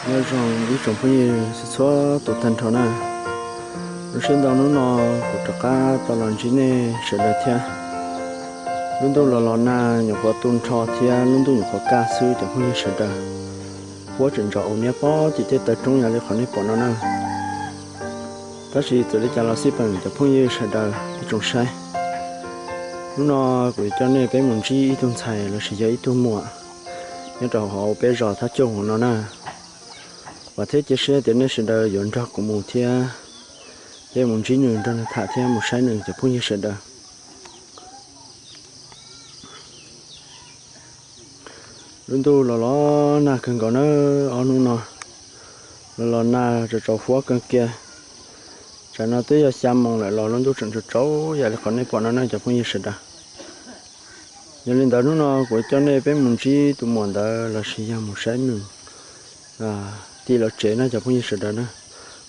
Nyob zoo ib tsoom phooj ywg txhua tus tag nrho na. Zoo siab ntau hnub no kuv rov qab tau los ntsib nej sawv daws thiab. Lub ntuj los los nag nyuam qhuav tu nrho thiab lub ntuj nyuam qhuav kaj xwb cov phooj ywg sawv daws. Huab tseem ntsos ua niab pob tim tej taw roob yam li qhov nej pom no na. Tab sis txawm li cas los xij peem cov phooj ywg sawv daws ib tsoom saib. Hnub no kuv yuav coj nej peb mus ntsib ib tug ntxhais lossis yog ib tug muam nyob rau hauv peb zos Thab Coj no na. Vam thiab cia siab tias nej sawv daws yuav nrog kuv mus thiab, peb mus ntsib nws nrog nws tham thiab mus saib nws cov phooj ywg sawv daws. Lub ntuj los los nag kawg nkaus na, ob hnub no los los nag tsaus tsaus huab kawg kiag. Tsam no twb yog xya moos lawm los lub ntuj tseem tsaus tsaus yam li qhov nej pom no na cov phooj ywg sawv daws. Yog li ntawd hnub no kuv coj nej peb mus ntsib tus muam ntawd lossis yog mus saib nws tim lawv tsev na cov phooj ywg sawv daws na.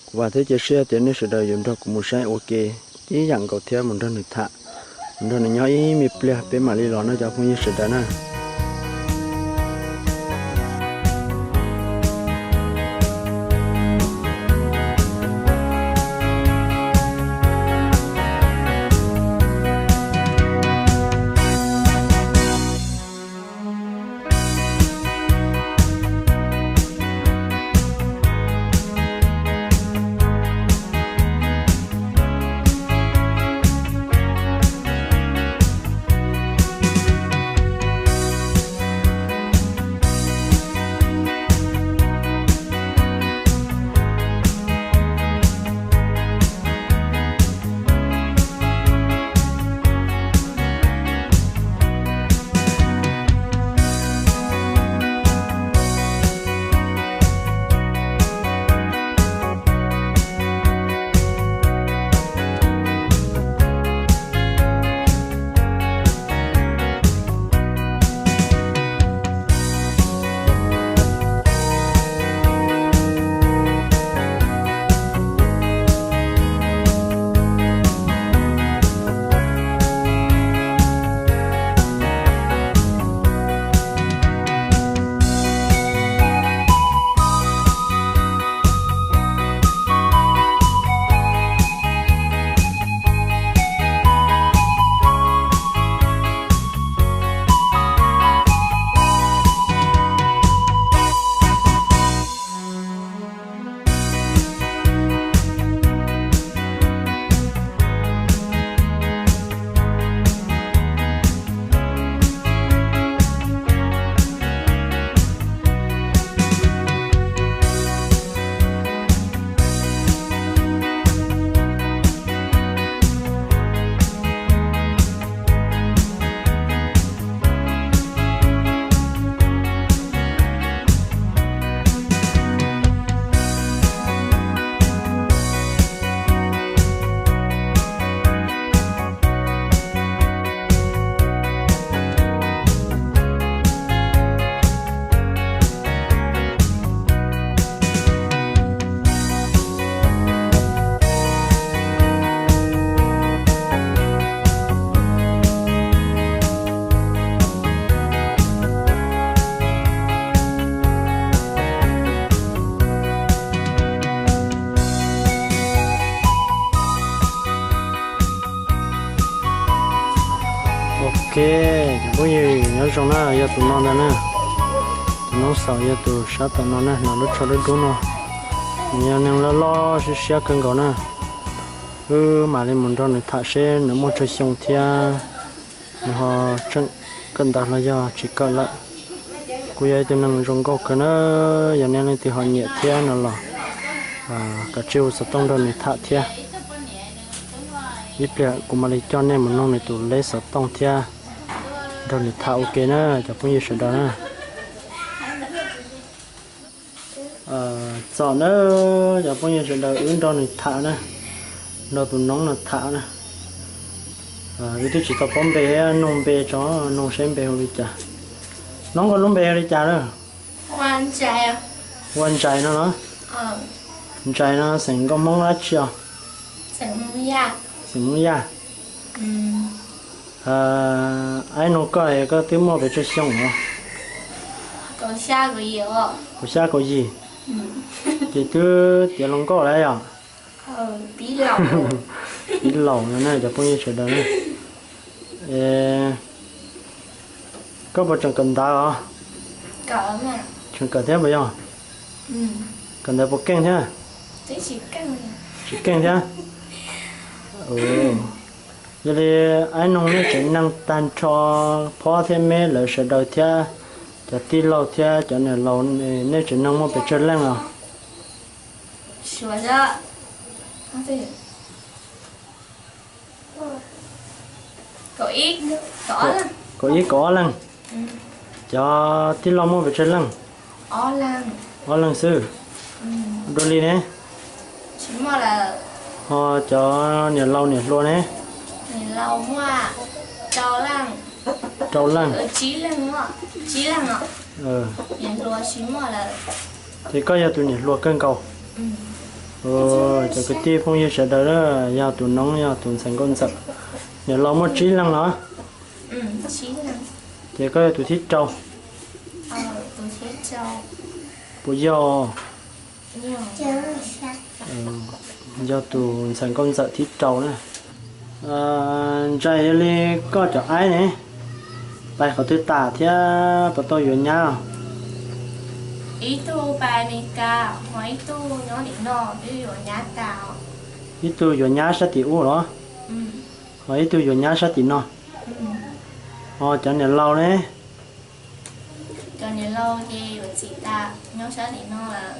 Kuv vam thiab cia siab tias nej sawv daws yuav nrog kuv mus saib ua ke tib yam nkaus thiab mus nrog nws tham, mus nrog nws nyob ib me pliag peb mam li los no cov phooj ywg sawv daws na. Ok, cov phooj ywg nyob zoo na, yog tus no ntag na. Tus noob xaus yog tus sab tom no na, no lub tsho dub dub no. Nws yog neeg loj loj siab siab kawg nkaus na. Wb mam li mus nrog nws tham seb nws muaj tsawg xyoo thiab nws ho tseem kawm ntawv los yog tsis kawm lawm. Kuj yog ib tug neeg zoo nkauj kawg na, yog nej leej twg ho nyiam thiab no los kav tsij hu xov tooj nrog nws tham thiab. Ib pliag kuv mam li coj nej mus noog nws tus leb xov tooj thiab nrog nws tham ua ke na cov phooj ywg sawv daws na. Txom na, cov phooj ywg sawv daws, wb nrog nws tham na, nrog tus noob no tham na. Wb twb tsis tau paub npe, noog npe tso, noog seb npe hu li cas. Noob, koj lub npe hu li cas lawm? Ua Ntsais no los? Ntsais no xeem nkauj Hmoob dab tsi os? Xeem Hmoob Yaj. Aib, noog koj, koj twb muaj pes tsawg xyoo os? Kaum xya kaum yim. Ces twb tiav hluas nkauj lawm yom? Tib laus no na cov phooj ywg sawv daws na. Koj puas tseem kawm ntawv os? Tseem kawm thiab puas yog? Kawm ntawv puas keej thiab? Tsis keej thiab. Yog li Aib Noog, nej tsev neeg tag nrho, Phob thiab Meb lawv sawv daws thiab cov tij laug thiab cov niam laus, nej tsev neeg muaj pes tsawg leej os? Kaum ib kaum ob leej. Cov tij laug muaj pes tsawg leej? Ob leeg xwb. Dua li ne? Ho cov niam laus niam hluas ne? Rau leej. Ces koj yog tus niam hluas kawg nkaus. Cov kwv tij phooj ywg sawv daws, yog tus noob yog tus ntxhais nkauj ntxawm. Niam laus muaj tsib leeg los? Ces koj yog tus thib rau. Puas yog? Yog tus ntxhais nkauj ntxawm thib rau na. Ntshai, yog li koj cov aib ne, pais qhov twg tas thiab puas tau yuav nyab? Ib tug pais Amelikas, ho ib tug nyob tim no, twb yuav nyab tas. Ib tug yuav nyab sab tim ub los? Ho ib tug yuav nyab sab tim no. Ho cov niam laus ne? Cov niam laus ces yuav txiv tas nyob sab tim no lawm.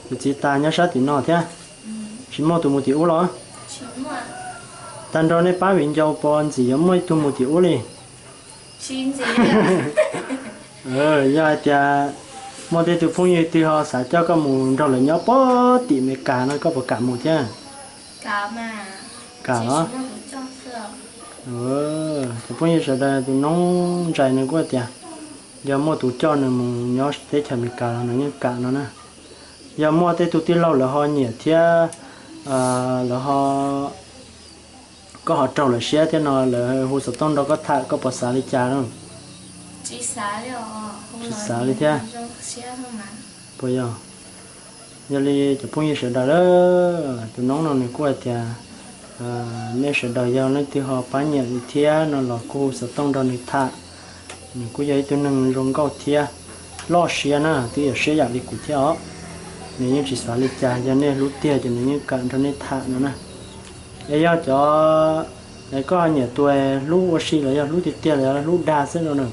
Yuav txiv tas nyob sab tim no thiab. Tsis muaj tus mus tim ub los? Tag nrho nej pab viv ncaus puas ntxim yuav muaj ib tug mus tim ub li? Yog hais tias muaj tej tug phooj ywg twg ho xav coj koj mus nrog lawv nyob puag tim Amelikas no koj puas kam mus thiab? Kam los? Cov phooj ywg sawv daws, tus noob Ntxhais nws kuj tias yog muaj tus coj nws mus nyob teb chaws Amelikas los nws yeej kam no na. Yog muaj tej tug tij laug lawv ho nyiam thiab lawv ho, koj ho raug lawv siab thiab no lawv hu xov tooj nrog koj tham koj puas xav li cas? Tsis xav li thiab. Puas yog? Yog li cov phooj ywg sawv daws, tus noob no nws kuj hais tias nej sawv daws yog leej twg ho pab nyiam li thiab no los kuj hu xov tooj nrog nws tham. Nws kuj yog ib tug neeg zoo nkauj thiab loj siab na, twb yog siab yam li kuv thiab os. Nws yeej tsis xav li cas, yog nej hlub tiag ces nws yeej kam nrog nej tham no na. Es yog cov, koj nyiam tus hlub ua si los yog hlub tiag tiag los yog hlub dag xwb no na?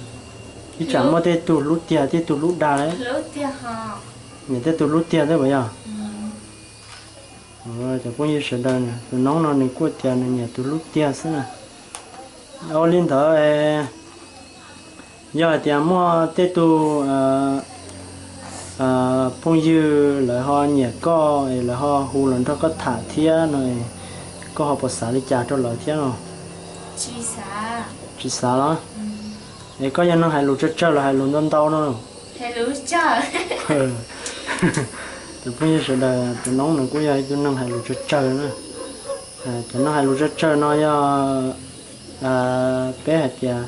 Ib tsam muaj tej tug hlub tiag tej tug hlub dag lauj. Nyiam tej tug hlub tiag xwb puas yog? Cov phooj ywg sawv daws, tus noob no nws kuj tias nws nyiam tus hlub tiag xwb na. Ua li ntawd, yog hais tias muaj tej tug phooj ywg lawv ho nyiam koj es lawv ho hu los nrog koj tham thiab no, koj ho puas xav li cas rau lawv thiab no? Tsis xav los? Es koj yog neeg hais lus tsawg tsawg los hais lus ntau ntau no? Tus phooj ywg sawv daws, tus noob nws kuj yog ib tug neeg hais lus tsawg tsawg na. Cov neeg hais lus tsawg tsawg no yog peb hais tias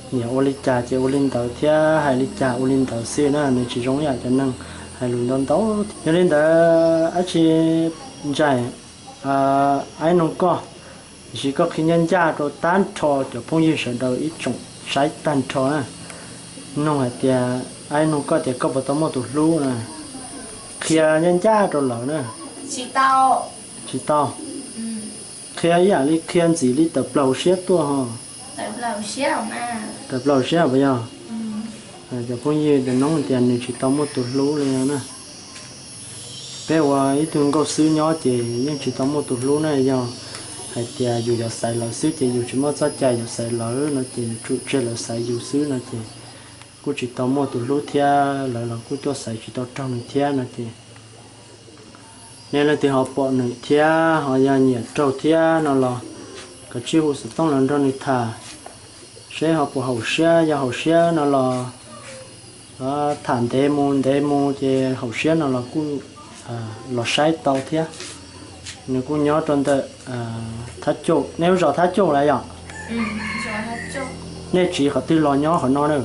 nyiam ua li cas ces ua li ntawd thiab hais li cas ua li ntawd xwb na, nws tsis zoo yam cov neeg hais lus ntau ntau. Yog li ntawd dab tsi Ntxhais, Aib Noog koj, tiam sis koj qhia ncaj ncaj rau tag nrho cov phooj ywg sawv daws ib tsoom saib tag nrho na. Noog hais tias, Aib Noog koj tias koj puas tau muaj tus hlub na, qhia ncaj ncaj rau lawv na. Tsis tau. Qhia ib yam li qhia ntxim li tawm plaws siab tuaj ho. Tawm plaws siab puas yog? Cov phooj ywg, tus noob tias nws tsis tau muaj tus hlub li no na. Peb ua ib tug nkauj xwb nyob ces yeej tsis tau muaj tus hlub na, yog hais tias yus yuav xaiv lawv xwb ces yus tsis muaj txoj cai yuav xaiv lawv no ces tsum tseg lawv xaiv yus xwb no ces kuj tsis tau muaj tus hlub thiab, lawv los kuj tuaj xaiv tsis tau raug nws thiab no ces nej leej twg ho pom nws thiab ho yog nyiam raug thiab no los kav tsij hu xov tooj los nrog nws tham seb ho puas haum siab, yog haum siab no los tham ntev mus ntev mus ces haum siab no los kuj los saib tau thiab. Nws kuj nyob rau ntawm Thab Cauj, nej lub zos Thab Cauj lawm yom? Nej tsiv qhov twg los nyob qhov no na?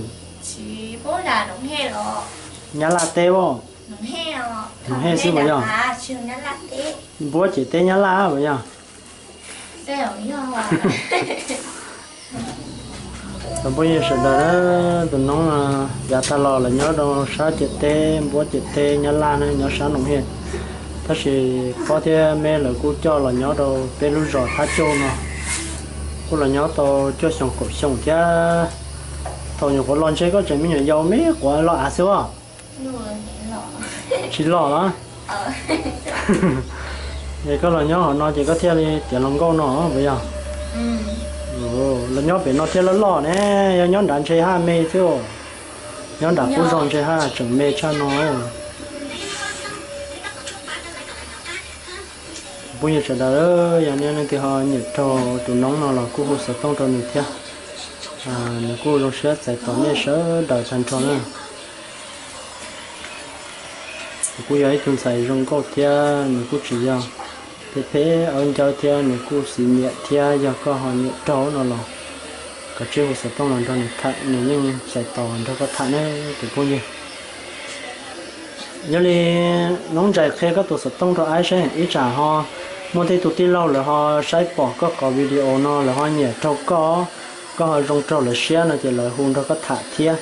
Nyab Laj teb as? Hej xwb puas yog? Npuab ciam teb Nyab Laj puas yog? Cov phooj ywg sawv daws, tus noob yav tag los lawv nyob rau sab ciam teb, npuab ciam teb Nyab Laj ne, nyob sab Noom Hiaj. Tab sis Pob thiab Meb lawv kuj coj los nyob rau peb lub zos Thab Cauj no, kuj los nyob tau cuaj xyoos kaum xyoo thiab. Thaum nyuam qhuav los ntshe koj tseem me nyuam yaus me quav los av xwb os. Tsis loj los? Es koj los nyob hauv no ces koj thiaj li tiav hluas nkauj no puas yog? Los nyob pem no thiaj loj loj ne, yog nyob nrad ntshe haj me xwb. Nyob nram qub zos ntshe haj tseem me tshaj no. Phooj ywg sawv daws, yog nej leej twg ho nyiam raug tus noob no los kuj hu xov tooj rau nws thiab. Nws kuj zoo siab txais tos nej sawv daws tag nrho na. Nws kuj yog ib tug ntxhais zoo nkauj thiab nws kuj tsis yog phem phem awb ncawb thiab, nws kuj xis nyiam thiab. Yog koj ho nyiam raug no los kav tsij hu xov tooj los nrog nws tham, nws yeej txais tos nrog koj tham na tus phooj ywg. Yog li noob Ntsais qhia koj tus xov tooj rau aib saib, ib tsam ho muaj tej tus tij laug lawv ho saib pom koj qhov video no lawv ho nyiam raug koj, koj ho zoo raug lawv siab no ces lawv hu nrog koj tham thiab.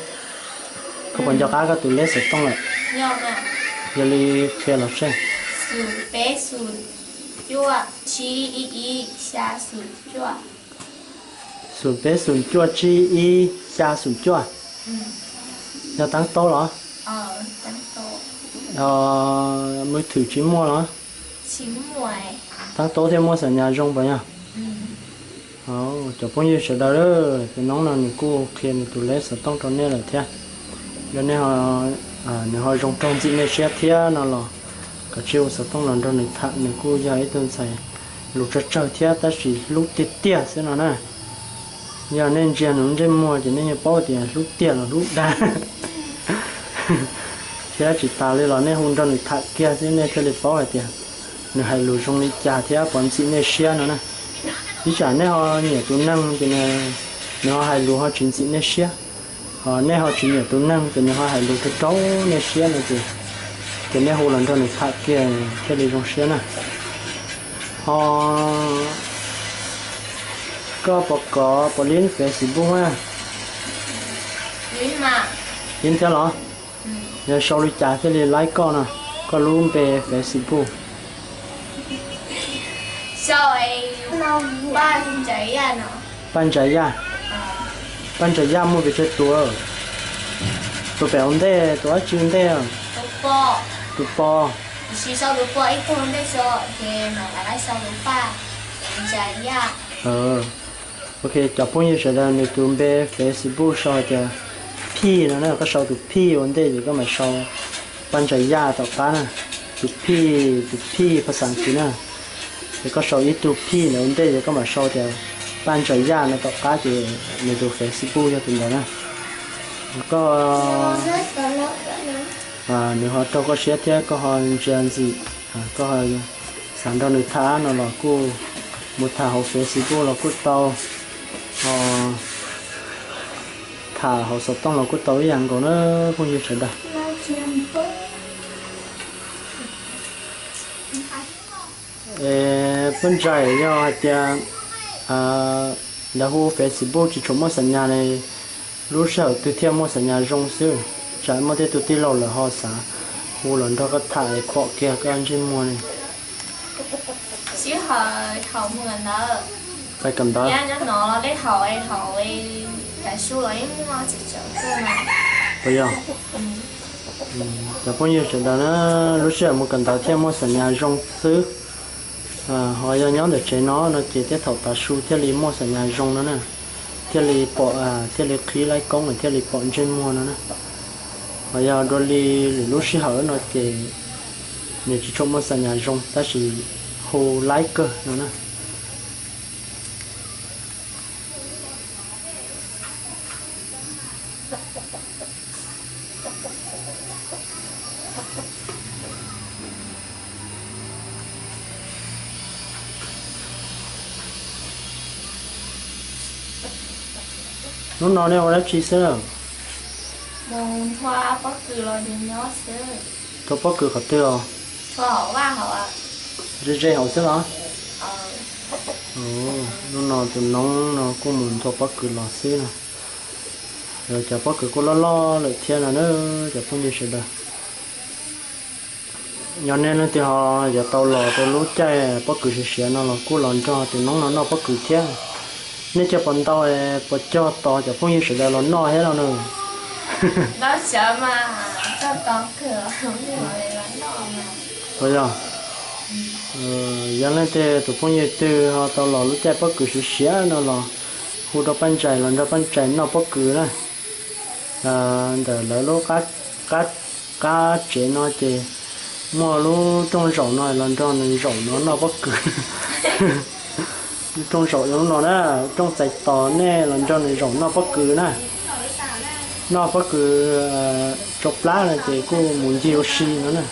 Koj puas nco qab koj tus lej xov tooj lawm? Yog li qhia los seb. Xum peb xum cuaj tsib ib ib xya xum cuaj. Xum peb xum cuaj tsib ib xya xum cuaj. Yog teeb taub los? Mub thwm tsis muaj los? Teeb taub thiaj muaj xam nyas zoo puas yog? Cov phooj ywg sawv daws, tus noob no nws kuj qhia nws tus lej xov tooj rau nej lawm thiab. Yog nej, nws ho zoo raug ntxim nej siab thiab no los kav tsij hu xov tooj los nrog nws tham, nws kuj yog ib tug ntxhais lus tsawg tsawg thiab tab sis hlub tiag tiag xwb no na. Yog nej ntsia nws ntsej muag ces nej yeej paub tias hlub tiag los hlub dag. Thiab tsis tas li los nej hu nrog nws tham kiag xwb nej thiaj li paub hais tias nws hais lus zoo li cas thiab puas ntxim nej siab no na. Ib tsam nej ho nyiam tus neeg ces nws ho hais lus ho tsis ntxim nej siab, ho nej ho tsis nyiam tus neeg ces nws ho hais lus rau rau nej siab no ces, ces nej hu los nrog nws tham kiag thiaj li zoo siab na. Ho koj puas kov puas lib Facebook a? Lib thiab los? Yog sau li cas thiaj li laib koj no, koj lub npe Facebook? Paj Ntsa Yaj. Paj Ntsa Yaj muaj pes tsawg tus? Tus pem ua ntej, tus dab tsi ua ntej? Tus pos. Ok, cov phooj ywg sawv daws, nws tus npe Facebook sau hais tias Phij no na, koj sau tus Phij ua ntej ces koj mam sau Paj Ntsa Yaj tom qab na. Tus Phij, tus Phij phas xas As kiv na. Ces koj sau ib tug Phij ntawd ua ntej ces koj mam sau tias Paj Ntsa Yaj no tom qab ces nws tus Facebook yog tus ntawd na. Koj, nws ho raug koj siab thiab koj ho ntsia ntxim, koj xav nrog nws tham no los kuj mus tham hauv Facebook los kuj tau, ho tham hauv xov tooj los kuj tau ib yam nkaus na phooj ywg sawv daws. Es Paj Ntsa Yaj yog hais tias lawv hu Facebook tsis tshua muaj xam nyas ne, lub sij hawm twg thiaj muaj xam nyas zoo xwb? Tsam muaj tej tus tij laug lawv ho xav hu los nrog koj tham es khom kiag koj ntsej muag ne. Sij hawm thaum mus kawm ntawv, kawm ntawv, puas yog? Cov phooj ywg sawv daws na, lub sij hawm mus kawm ntawv thiaj muaj xam nyas zoo xwb. Ho yog nyob ntawm tsev no no ces tej thaum tav su thiaj li muaj xam nyas zoo no na, thiaj li pom, thiaj li qhib laib koob thiaj li pom ntsej muag no na. Ho yog dua li lwm lub sij hawm no ces nws tsis tshua muaj xam nyas zoo tab sis hu laib kawg no na. Hnub no nej ua dab tsi xwb? Mus nthua pob kws los nyob xwb. Nthua pob kws qhov twg os? Ze ze hauv xwb los? Hnub no tus noob no kuj mus nthua pob kws los xwb no. Cov pob kws kuj loj loj lawm thiab no na, cov phooj ywg sawv daws. Yog nej leej twg ho yuav tau los rau lub caij pob kws siav siav no los kuj los nrog tus noob no noj pob kws thiab. Nej cog puas ntau, puas cog tos cov phooj ywg sawv daws los noj thiab no na? Puas yog? Yog leej twg tus phooj ywg twg ho tau los lub caij pob kws siav siav no los hu rau Paj Ntsais los nrog Paj Ntsais noj pob kws na. Ntawm lawv lub qab tsev no ces muaj lub rooj zaum no los nrog nws zaum no noj pob kws. Lub rooj zaum yog lub no na, rooj txais tos nej los nrog nws zaum noj pob kws na. Noj pob kws tsau plab no ces kuj mus ncig ua si no na.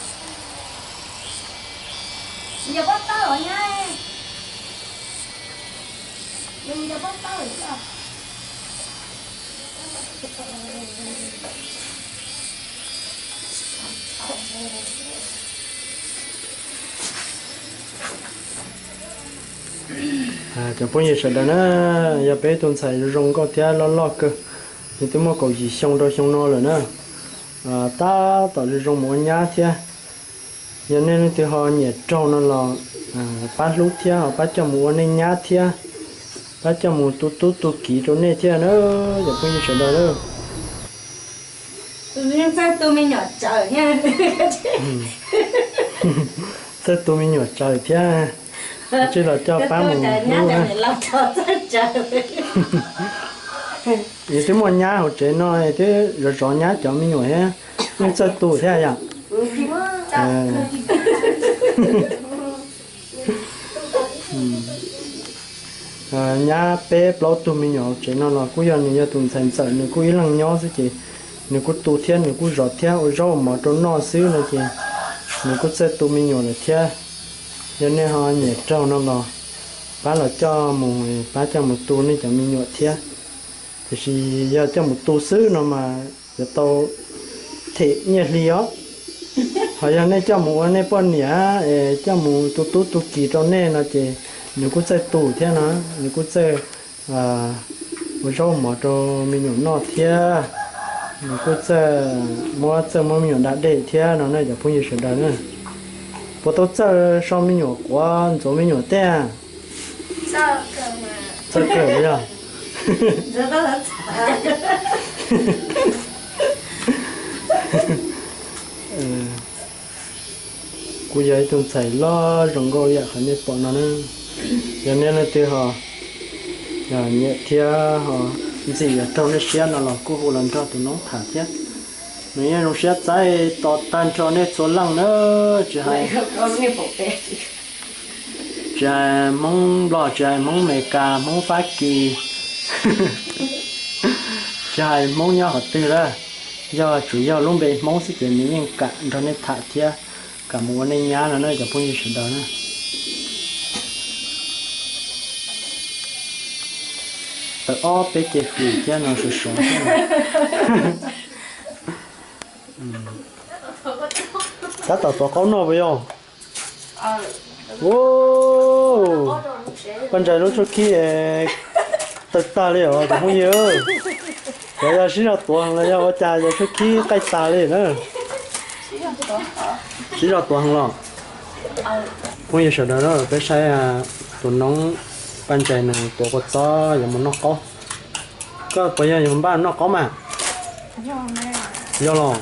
Cov phooj ywg sawv daws na, yog peb tus ntxhais zoo nkauj thiab loj loj kawg, nws twb muaj kaum yim xyoo rau xyoo no lawm na. Tab tom zoo zoo mus ua nyab thiab. Yog nej leej twg ho nyiam raug no los pab hlub thiab ho pab coj mus ua nej nyab thiab, pab coj mus tu tub tu kiv rau nej thiab na, cov phooj ywg sawv daws. Txawj tu me nyuam tsawv thiab, tsij los coj pab mus hlub. Yus twb muaj nyab hauv tsev no, twb zov zov nyab cov me nyuam thiab, yeej txawj tu thiab yom. Nyab peb plaub tug me nyuam hauv tsev no los kuj yog nws yog tus ntxhais ntxawm, nws kuj ib leeg nyob xwb ces nws kuj tu thiab nws kuj zov thiab ua zaub ua mov rau noj xwb no ces nws kuj txawj tu me nyuam lawm thiab. Yog nej ho nyiam raug no los pab los coj mus, pab coj mus tu nej cov me nyuam thiab. Tiam sis yog coj mus tu xwb no mas yuav tau them nyiaj hli os. Ho yog nej coj mus ua nej poj niam es coj mus tu tub tu kiv rau nej no ces nws kuj txawj tu thiab no, nws kuj txawj ua zaub mov rau me nyuam noj thiab, nws kuj txawj muab, txawj muab me nyuam da dej thiab no na cov phooj ywg sawv daws na. Puas tau txawj so me nyuam quav ntxuav me nyuam tej? Txawj kawg yog. Kuj yog ib tug ntxhais loj zoo nkauj yam qhov nej pom no na. Yog nej leej twg ho nyiam thiab ho ntxim yuav raug nej siab no los kuj hu los nrog tus noob tham thiab. Nws yeej zoo siab txais tos tag nrho nej txhua leej na, tsis hais, tsis hais Hmoob Nplog, tsis hais Hmoob Amelikas, Hmoob Fab Kis, tsis hais Hmoob nyob qhov twg lawm, yog tsuas yog lub npe Hmoob xwb ces nws yeej kam nrog nej tham thiab kam mus ua nej nyab no na cov phooj ywg sawv daws na. Tawm ob peb ce hws thiab no sov sov thiab. Tab tom tuav qaub noj puas yog? Paj Ntsais lub tshuab khib tawg tag li os cov phooj ywg. Cov yog sib zog tuav heev los yog ua cas cov tshuab khib qaij tas li na. Sib zog tuav heev los. Phooj ywg sawv daws, peb saib tus noob Paj Ntsais nws tuav kua txob yuav mus noj qaub. Koj puas yog yuav npaj noj qaub mas? Yog los.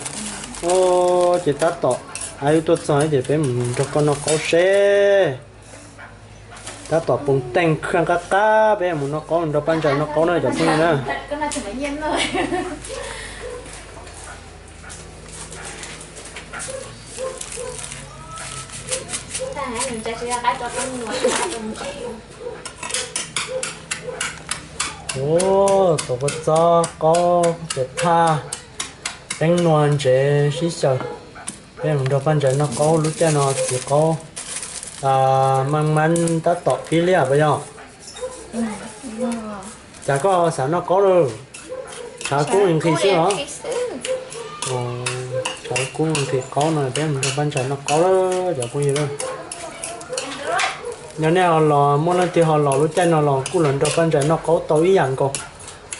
Ces tab tom wb tuaj txog ces peb mus nrog koj noj qaub seb. Tab tom poos teej khaj qab qab, peb mus noj qaub, nrog Paj Ntsais noj qaub na cov phooj ywg na. Tuav kua txob qaub, pem thaj, teeb nua ntsev sib xyaw. Peb mus nrog Paj Ntsais noj qaub, lub caij no txiv qaub maj maj tab tom pib liaj puas yog? Cas koj xav noj qaub lawm? Tshav kub nqhis xwb os. Kuv nqhis qaub no peb mus nrog Paj Ntsais noj qaub lawm cov phooj ywg. Yog nej ho los muaj leej twg ho los lub caij no los kuj los nrog Paj Ntsais noj qaub tau ib yam nkaus.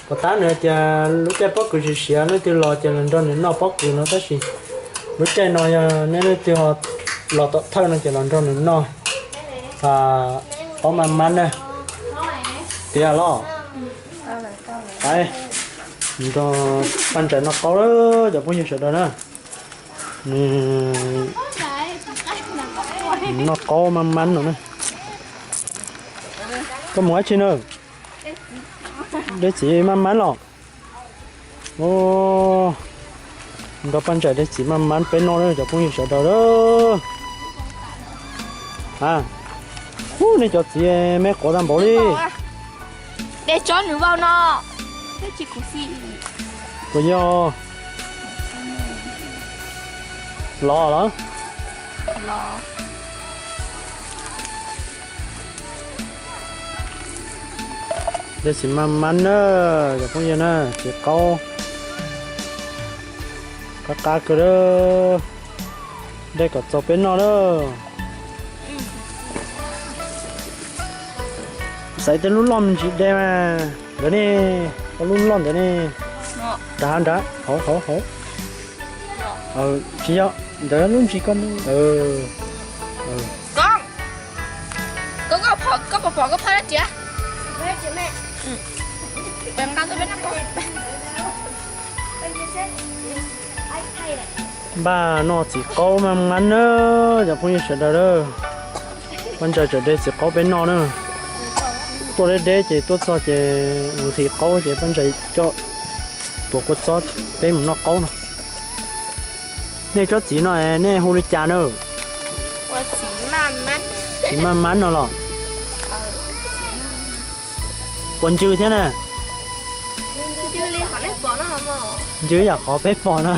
Puas tab nws hais tias lub caij pob kws siav siav leej twg los ces los nrog nws noj pob kws no tab sis lub caij no yog nej leej twg ho los tom thawj no ces los nrog nws noj qaub maj mab na. Tiag los, nrog Paj Ntsais noj qaub lawm cov phooj ywg sawv daws na. Nws noj qaub maj mab no na. Koj mus dab tsi na? De txiv maj mab los? Nrog Paj Ntsais de txiv maj mab peb noj na cov phooj ywg sawv daws. A, ub, nej cov txiv me quav tag npaum li. De tsob nws vau no. Puas yog? Los los. De txiv maj mab na, cov phooj ywg na, txiv qaub qab qab kawg. De kom txaus peb noj na. Xaiv tej lub loj me ntsis de mas. Ntawd ne, ob lub loj ntawd ne. Nrad nrad, hauv hauv hauv. Tsis yog, ntawd lub ntsis koj. Koj, koj pom, koj pom koj phaj dab tsi? Npaj noj txiv qaub maj mab na, cov phooj ywg sawv daws. Paj Ntsais tseem de txiv qaub peb noj na. Tuaj deb deb ces tuaj txog ces nqhis qaub ces Paj Ntsais coj tuav kua txob peb mus noj qaub no. Nej tsob txiv no nej hu li cas na? Txiv maj mab no los? Puas ncw thiab na? Ncw yam qhov peb pom no.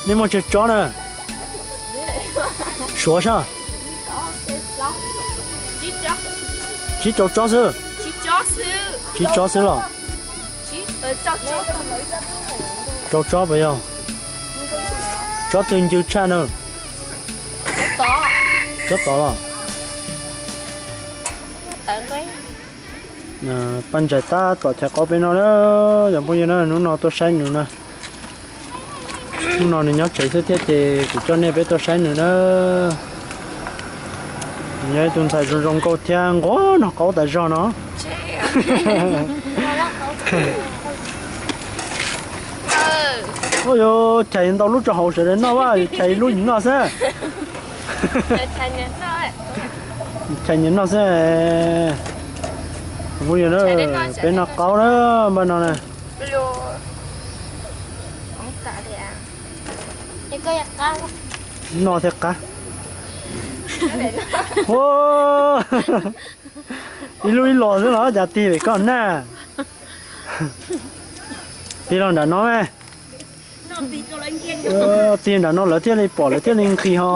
Nej muaj tsawg tsob na? Suav sab. Tsib rau tsob xwb. Tsib tsob xwb los? Rau tsob puas yog? Tsob twg ncw tshaj na? Tsob tod los? Paj Ntsais tab tom chaws qaub peb noj na, cov phooj ywg na, hnub no tuaj saib nws na. Hnub no nws nyob tsev xwb thiab ces kuv coj nej peb tuaj saib nws na. Nws yog ib tug ntxhais zoo zoo nkauj thiab nquag noj qaub tas zog no. Ua yuav chais ntau lub rau hauv sawv daws noj, vaj chais lub nyias noj xwb. Chais nyias noj xwb. Phooj ywg, peb noj qaub na, npaj no na. Noj thiab qab. Ib lub ib los xwb los cas tig pem koj na. Tig los nram no me. Tig nram no lawv thiaj li pom lawv thiaj li nqhis ho.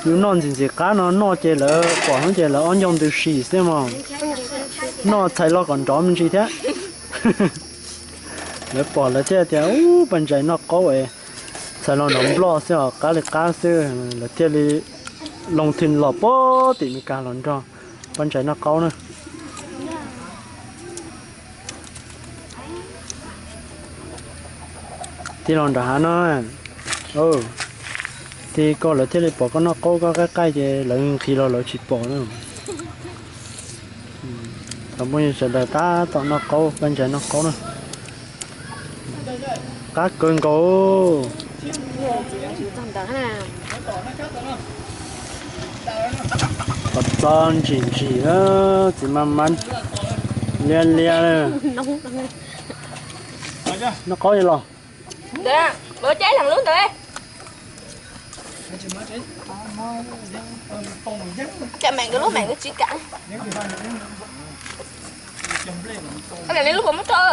Yus noj ntxim ntxim qab no noj ces lawv pom hnub ces lawv ob ncauj ntws si xwb mog. Noj txhais los kom nrov me ntsis thiab. Lawv pom lawv thiaj tias ub, Paj Ntsais noj qaub es txhais los nrov nploj xwb os, qab li qab xwb. Lawv thiaj li loo thwm los puag tim Meskas los nrog Paj Ntsais noj qaub na. Tig los nram hav no, tig koj lawv thiaj li pom koj noj qaub, koj qaij qaij ces lawv nqhis los lawv tsis pom na. Cov phooj ywg sawv daws tab tom noj qaub, Paj Ntsais noj qaub na. Qab kawg nkaus. Qos txob ntsim ntsim, txiv maj mab liab liab. Noj qaub li los? Ntawd, lawv caij leej lub ntawd. Cam meem nkawd lub meem nkawd tsis kam. Koj niam li lub puas muab rau?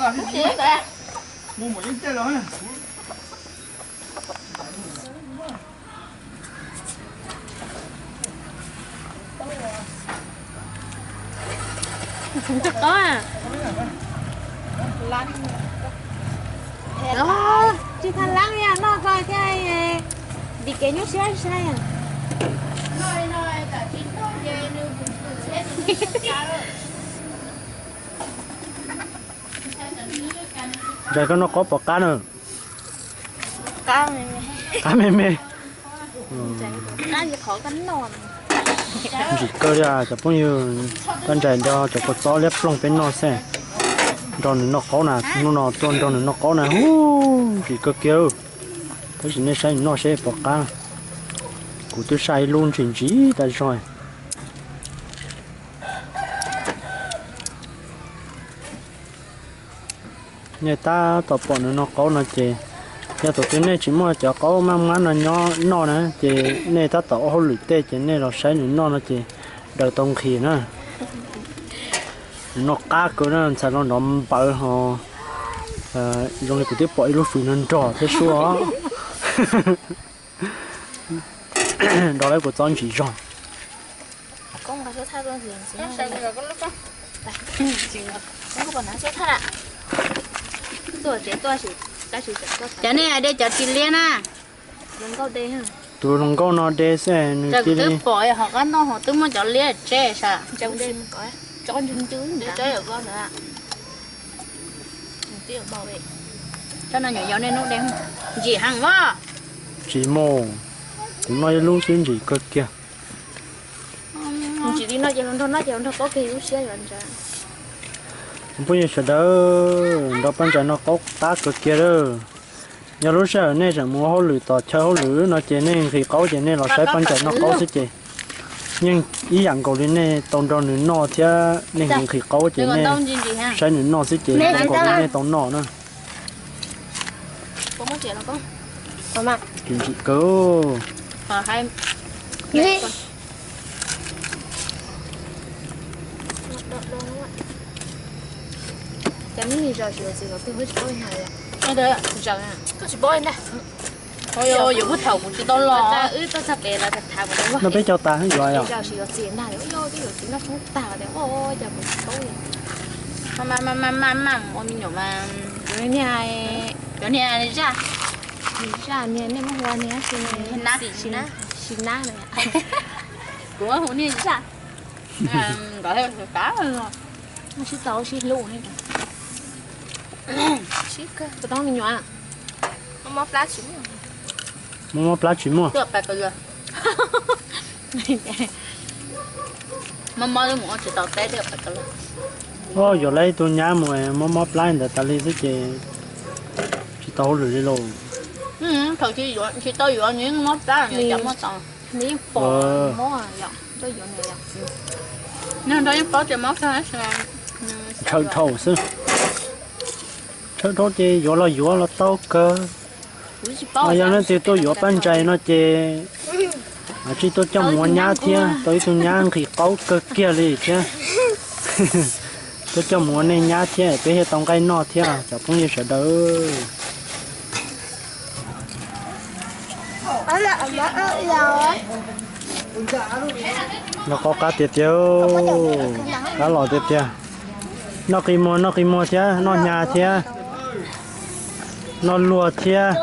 Tsis tau lab li, noj koj thiab, vim kev nyuaj siab sai. Ntshai koj noj qaub pom qab na. Qab me me. Ntsim kawg li cov phooj ywg, Paj Ntsais nrog cov kua txob liab ploog peb noj xwb. Nrog nws noj qaub na, hnub no tuaj nrog nws noj qaub na, hu, ntsim kawg kiag. Tab sis nej saib nws noj seb pom qab. Kuv twb saib ib lub ntsim ntsim tas zog. Nej tab tom pom nws noj qaub no ces, yog thaum twg nej tsis muaj cov qaub maj mab no nyob noj na ces nej tab tom ua hauj lwm tej ces nej los saib nws noj no ces daws tau nqhis na. Nws noj qab kawg na, ntxhais los nrov npawv ho zoo li kuv twb pom ib lub fws no nrog thiab suab. Nrog lawv kua txob ntsim zog. Cov nej hais de cov tsis liab na. Tus hluas nkauj no de xwb nws cia li pom hom qab no ho twb muaj cov liab tse sas. Tsob no nyuam yaus nej nub de ntsim heev as. Tsis mus, kuv noj ib lub xwb ntsim kawg kiag. Ntsim li no ces hluas nraug noj ces hluas nraug paub kiag lub siab yuav ntsa. Phooj ywg sawv daws, nrog Paj Ntsais noj qaub qab kawg kiag lawm. Yog lub sij hawm nej tseem mus hauj lwm tom chaw hauj lwm no ces nej nqhis qaub ces nej los saib Paj Ntsais noj qaub xwb ces yeej ib yam nkaus li nej tau nrog nws noj thiab nej nqhis qaub ces nej saib nws noj xwb ces zoo nkaus li nej tau noj na. Ntsim kawg. Yuav peb caug tas yuav yog. Cov niag zaj, niag nej muab hu ua niag si nab, si nab na. Kuv hu niag zaj. Nkawd sib tau sib hlub ne. Sib kawg, tus tau me nyuam. Mob mob plab tsis muaj. Mob mob plab tsis muaj. Mob mob mus ua tsis tau teb. Yuav lawv ib tug nyab mus mob mob plab ntawd tas li xwb ces tsis tau hauj lwm li lauj. Thaum tsis tau yuav nws yeej mob plab, nws yeej pom mob. Nws nrog yeej paub tias mob plab. Ntshaw dhau xwb. Ntshaw dhau ces yuav los yuav los tau kawg. Yog leej twg tuaj yuav Paj Ntsais no ces tsij tuaj coj mus ua nyab thiab, tau ib tug nyab nqhis qaub kawg kiag li thiab. Tuaj coj mus ua nej nyab thiab peb thiaj tau nqaij noj thiab cov phooj ywg sawv daws. Noj qaub qab tiag tiag, qab los tiag tiag. Noj qi muag noj qi muag thiab, noj hnyav thiab, noj luag thiab.